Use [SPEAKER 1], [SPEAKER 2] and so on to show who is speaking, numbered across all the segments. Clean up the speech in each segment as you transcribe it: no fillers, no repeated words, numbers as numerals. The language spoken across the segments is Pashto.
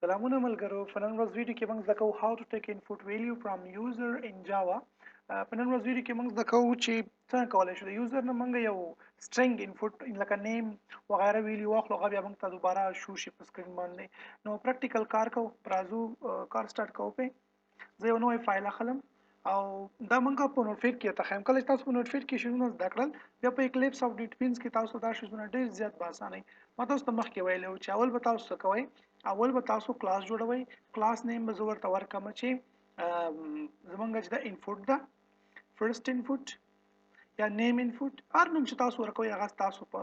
[SPEAKER 1] سلامونه ملګرو، په نن ورځ ویډیو کې موږ زده کوو how to take input value from user in Java. په نن ورځ ویډیو کې موږ زده کوو چې څنګه کولی شو د user نه موږ یو string input لکه name وغیره value واخلو، هغه بیا موږ ته دوباره شو شي په screen باندې. نو practical کار کوو، راځو کار start کوو. په زه یو نوی فایل اخلم او دا موږ په Notepad کې ته ښیم. کله چې تاسو په Notepad کې شیزونه زده کړل، بیا په Eclipse او NetBeans کې تاسو دا شیزونه ډېر زیات په اسانۍ. ما تاسو ته مخکې ویلي وو چې اول به تاسو څه کوئ؟ اول به تاسو کلاس جوړوئ. class name به زه ورته ورکړم چې زمونږ چې دا input ده، first input یا name input، هر نوم چې تاسو ورکوئ هغه تاسو په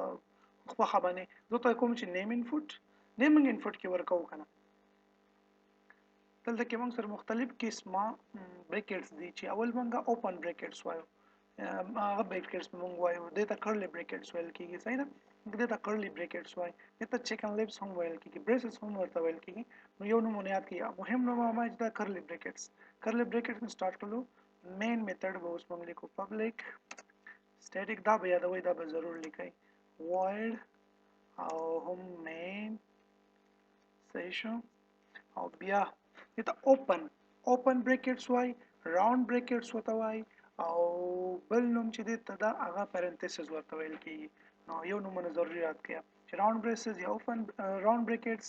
[SPEAKER 1] خوښه باندې. زه ته کوم چې name input، name input کې ورکوو که نه. دلته کې موږ سره مختلف قسمه brackets دي چې اول موږ open brackets وایو، هغه brackets موږ وایو، دې ته curly brackets ویل کېږي. صحیح ده، دې ته curly brackets وایي، دې ته chicken lips هم ویل کېږي، braces هم ورته ویل کېږي. نو یو نوم یاد کړئ، مهم نوم ما چې دا curly brackets. Curly brackets مې start کړلو. Main method به اوس موږ لیکو، public static. دا به یادوئ، دا به ضرور لیکئ، void او هم main. صحیح شو. او بیا دې ته open brackets وای، round brackets ورته وای، او بل نوم چې دی ته دا هغه parenthesis ورته ویل کېږي. نو یو نومونه ضروري یاد کړئ چې round braces یا open round brackets،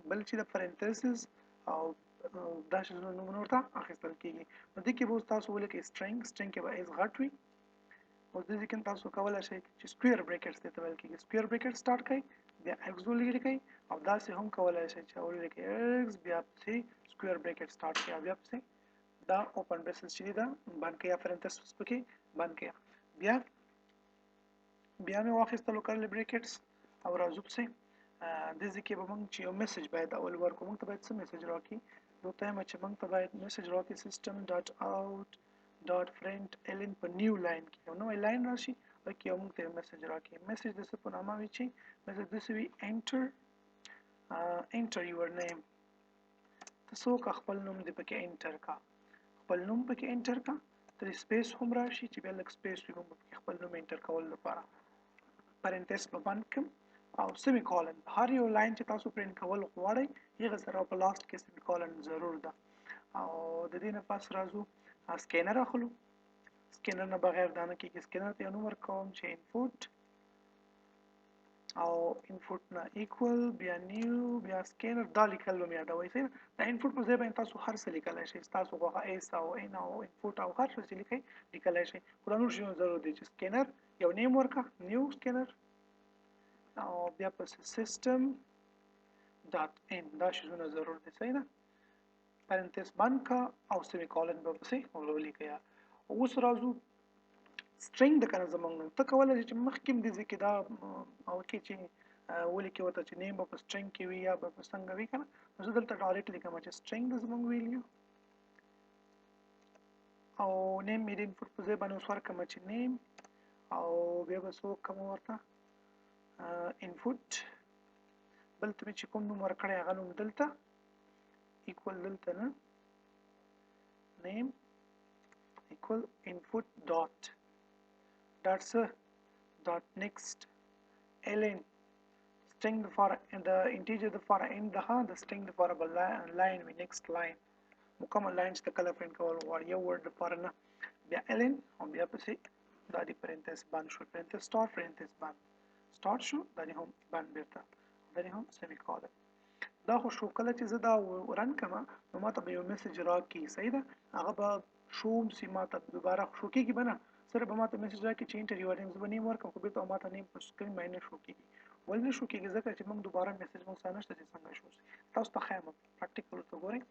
[SPEAKER 1] بل چې د parenthesis او دا چې نومونه ورته اخیستل کېږي. نو دې کې به اوس تاسو ولیکئ string. String کې به s غټ وي. اوس دې کې تاسو کولی شئ چې square brackets دې ته ویل کېږي، square bracket start کړئ، بیا x ولیکئ، او داسې هم کولی شئ چې ولیکئ x، بیا پسې square bracket start کړئ او بیا پسې دا open braces چې دی دا بند کړئ یا parenthesis پکې بند کړئ. بیا مې واخیستلو curly brackets او راځو پسې. دې ځای کې به موږ چې یو message باید اول ورکړو، موږ ته باید څه message راکړي؟ نو ته یم چې موږ ته باید message راکړي system dot out dot print ln په new line کې یو نوی line راشي او کې یو موږ ته یو message راکړي. Message د څه په نامه وي؟ چې message داسې وي، enter your name. ته څوک، خپل نوم دې پکې enter کا، خپل نوم پکې enter کا. تر space هم راشي چې بیا لږ space وي، موږ پکې خپل نوم enter کولو لپاره. Parenthesis به بند کړم او semicolon. هر یو line چې تاسو پرینټ کول غواړئ، هغه سره په last کې semicolon ضرور ده. او د دې نه پس راځو سکینر اخلو. سکینر نه بغیر دا نه کېږي. سکینر ته یو نوم ورکوم چې input او input نه equal بیا new بیا سکینر. دا لیکل به مې یادوئ، صحیح ده؟ د input په ځای باندې تاسو هر څه لیکلی شئ، ستاسو خوښه، s او n او input او هر څه چې لیکئ لیکلی شئ، خو دا نور شیونه ضرور دي چې سکینر یو name ورکړه، new scanner او بیا پسې system dot in. دا شیزونه ضرور دي، صحیح ده؟ Parenthesis بند کا او semicolon به پسې ولیکئ. اوس راځو string د کنه زمونږ نوم. ته کولی شې چې مخکې هم دې ځای کې دا او کې چې ولیکې ورته چې name به په string کې وي یا به په څنګه وي که نه. نو زه دلته direct لیکم چې string د زمونږ value او name مې د input په ځای باندې اوس ورکړم چې name، او بیا به څه وکړم ورته؟ Input بل ته مې چې کوم نوم ورکړی هغه نوم دلته equal، دلته نه، name equal input dot dot څه؟ Dot next ln. String for the integer د for end ده، د string د for بل line وي، next line، مکمل line چې کله پرینټ کول غواړي، یو word لپاره نه. بیا ln او بیا پسې دا دی parenthesis بند شو، parenthesis start، parenthesis بند start شو، دا دی هم بند بیرته، دا دی هم semicolon. دا خو شو. کله چې زه دا run کړم نو ماته به یو message راکړي، صحیح ده؟ هغه به شو هم سي، ماته دوباره شو کېږي به نه، سره به ماته message راکړي چې enter your name. زه به name ورکړم خو بیرته ماته name په screen باندې نه شو کېږي. ولې نه شو کېږي؟ ځکه چې موږ دوباره message موږ سره نشته چې څنګه شو سي. تاسو ته ښایم practical ورته ګورئ.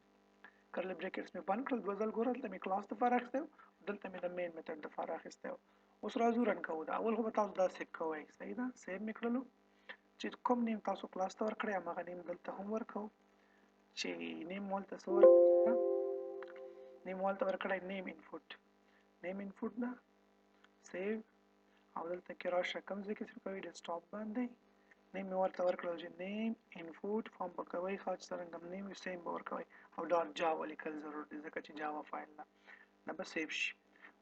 [SPEAKER 1] Curly brackets مې بند کړل دوه ځل. ګوره، دلته مې کلاس دپاره اخیستی و، دلته مې د main method دپاره اخیستی و. اوس راځو run کوو دا. اول خو به تاسو دا save کوئ، صحیح ده؟ Save مې کړلو. چې کوم name تاسو کلاس ته ورکړی هماغه name دلته هم ورکوو. چې name ورته څه ورکړه؟ Name ورته ورکړی name input، name input نه save. او دلته کې راشه، کوم ځای کې save کوي؟ Desktop باندې. Name مې ورته ورکړل چې name input form به کوئ، ښه، چې څرنګه name وي same به ورکوئ. او dot Java لیکل ضرور دی ځکه چې Java فایل ده. دا به save شي.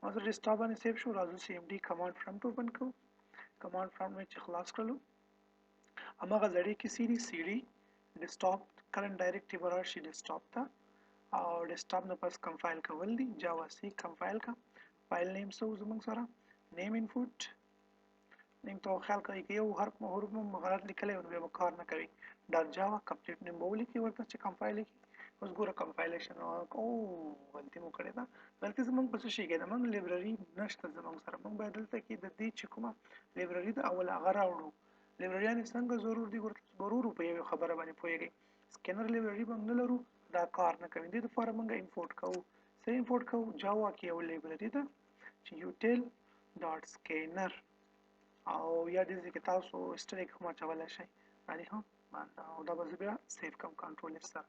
[SPEAKER 1] اوس desktop باندې save شو. راځو CMD command prompt open کوو. Command prompt مې چې خلاص کړلو، هماغه زړې کې cd، cd ډیسکټاپ کرنٹ ډایریکټری به راشي ډیسکټاپ ته، او ډیسکټاپ نه پس کمپایل کول دي، جاوا سی کمپایل کا. فایل نیم څه و زموږ سره؟ نیم انپوټ. نیم ته خیال کوئ که یو حرف مو حروف مو غلط لیکلی نو بیا به کار نه کوي. ډاټ جاوا کمپلیټ نیم به ولیکي ورته چې کمپایل کړي. اوس ګوره کمپایلیشن، او غلطي مو کړې ده. غلطي زموږ په څه شي کې ده؟ موږ لایبرري نشته زموږ سره. موږ باید دلته کې د دې چې کومه لایبرري ده اول هغه راوړو. لایبرریانې څنګه ضرور دي؟ ګوره تاسو به ورو په یوې خبره باندې پوهېږئ. سکینر لایبرري موږ نه لرو، دا کار نه کوي. دې دپاره موږ امپورټ کوو. څه امپورټ کوو؟ جاوا کې یو لایبرري ده چې یوټیل ډاټ سکینر، او یا دې ځای کې تاسو سټریک هم اچولی شئ. دا دې هم او دا به زه بیا سیو کوم کنټرول ایف سره.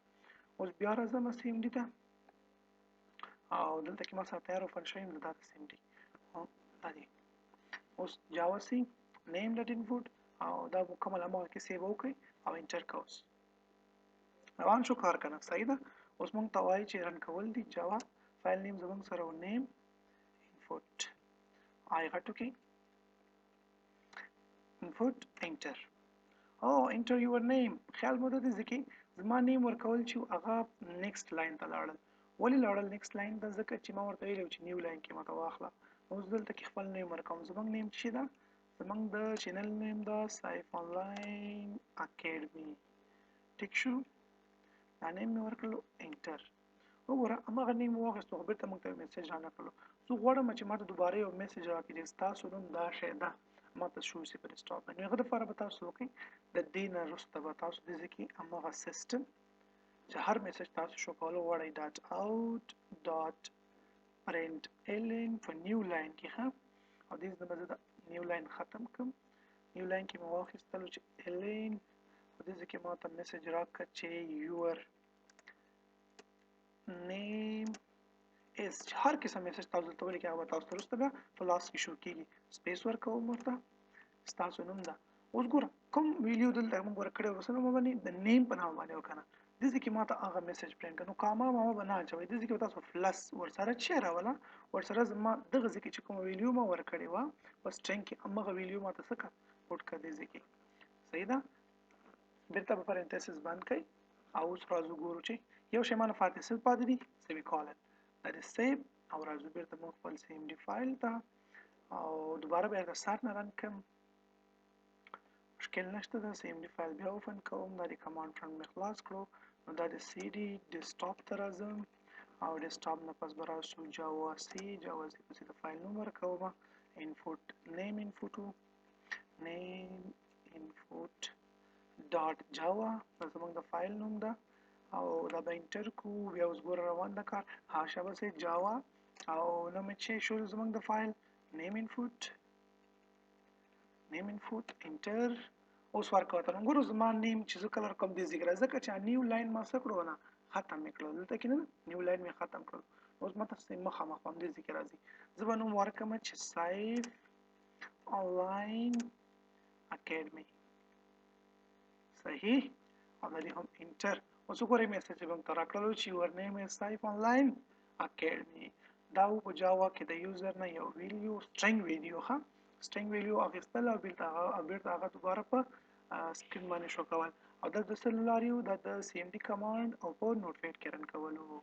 [SPEAKER 1] اوس بیا راځم سی ایم ډي ته، او دلته کې ما سره تیار اوپن شوی یم، دا د سی ایم ډي دا دی. اوس جاوا سی نیم ډاټ انپوټ، او دا مکمل هماغه کې سیو وکړئ او انټر کوئ. اوس روان شو کار که نه؟ صحیح ده. اوس موږ ته وایي چې رن کول دي جاوا. فایل نیم زموږ سره و نیم انپوټ، آی غټو کې انپوټ انټر، او انټر یور نیم. خیال مو ده دې ځای کې زما نیم ورکول چې هغه نیکسټ لاین ته لاړل. ولې لاړل نیکسټ لاین ته؟ ځکه چې ما ورته ویلي چې نیو لاین کې ماته واخله. اوس دلته کې خپل نیم ورکوم. زموږ نیم څه ده؟ زموږ د چینل نیم ده سایف آنلاین اکیډمي. ټیک شو، دا نیم مې ورکړلو انټر. وګوره هماغه نیم واخیستو، خو بېرته موږ ته یو میسج رانه کړلو. زه غواړم چې ما ته دوباره یو میسج راکړي چې ستاسو نوم دا شی ده، ما ته شو سي په ډیسکټاپ باندې. هغه دپاره به تاسو وکړئ، د دې نه وروسته به تاسو دې ځای کې هماغه سیستم چې هر میسج تاسو شو کول غواړئ ډاټ اوټ ډاټ پرنټ الین په نیو لاین کې. ښه، او دې ځای به زه د نیو لاین ختم کړم. نیو لاین کې مې واخیستلو چې الین، او دې ځای کې ما ته میسج راکړه چې یور نیم از، چې هر قسم میسج تاسو دلته ولیکئ هغه به تاسو ته وروسته بیا په لاس کې شو کېږي. سپیس ورکوم ورته، ستاسو نوم ده. اوس ګوره کوم ویلیو دلته موږ ورکړی و څه نوم باندې؟ د نیم په نامه باندې وکنه. دې ځای کې ما ته هغه میسج پرنټ کړه، نو کاما ماما به نه اچوئ. دې ځای کې به تاسو پلس ورسره چې راوله، ورسره زما دغه ځای کې چې کومه ویلیو ما ورکړې وه په سټرینګ کې، هماغه ویلیو ما ته څه کړه؟ پوټ کړه دې ځای کې. صحیح ده. بېرته به پرنتیسس بند کړئ. او اوس راځو ګورو چې یو شی ما نه پاتې څه پاتې دي؟ سیمی کالن. دا دې سیو، او راځو بېرته موږ خپل سی ایم ډي فایل ته، او دوباره بیا د سر نه رن کړم. مشکل نشته ده. سی ایم ډي فایل بیا اوپن کوم. دا د کمانډ فرنټ مې خلاص کړو. نو دا د سی ډي ډیسکټاپ ته راځم، او ډیسکټاپ نه پس به راشو جاوا سی. جاوا سی پسې د فایل نوم ورکوم انپوټ نیم انپوټ نیم انپوټ ډاټ جاوا، دا زموږ د فایل نوم ده، او دا به انټر کو. بیا اوس ګوره روان ده کار. ها شابه جاوا، او نوم یې چې شو زموږ د فایل نیم انپوټ نیم انپوټ انټر. اوس ورکوه ته ګورو زما نیم چې زه کله ورکوم دې ذکر، ځکه چې نیو لاین ما څه کړو نه ختم مې کړو. دلته کې نه نیو لاین مې ختم کړو. اوس ما ته مخامخ په همدې ذکر راځي. زه به نوم ورکړم چې سایف آنلاین اکیډمي. صحیح، او دا دې هم انټر. اوس وګورئ میسج به موږ ته راکړلو چې یور نیم از سایف آنلاین اکیډمي. دا و په جاوا کې د یوزر نه یو ویلیو سټرینګ ویلیو، ښه سټرینګ ویلیو اخیستل او بېرته هغه دوباره په سکرین باندې شو کول. او دا د څه له لارې و؟ دا د سی ایم ډي کمانډ او په نوټ پیډ کې رن کولو.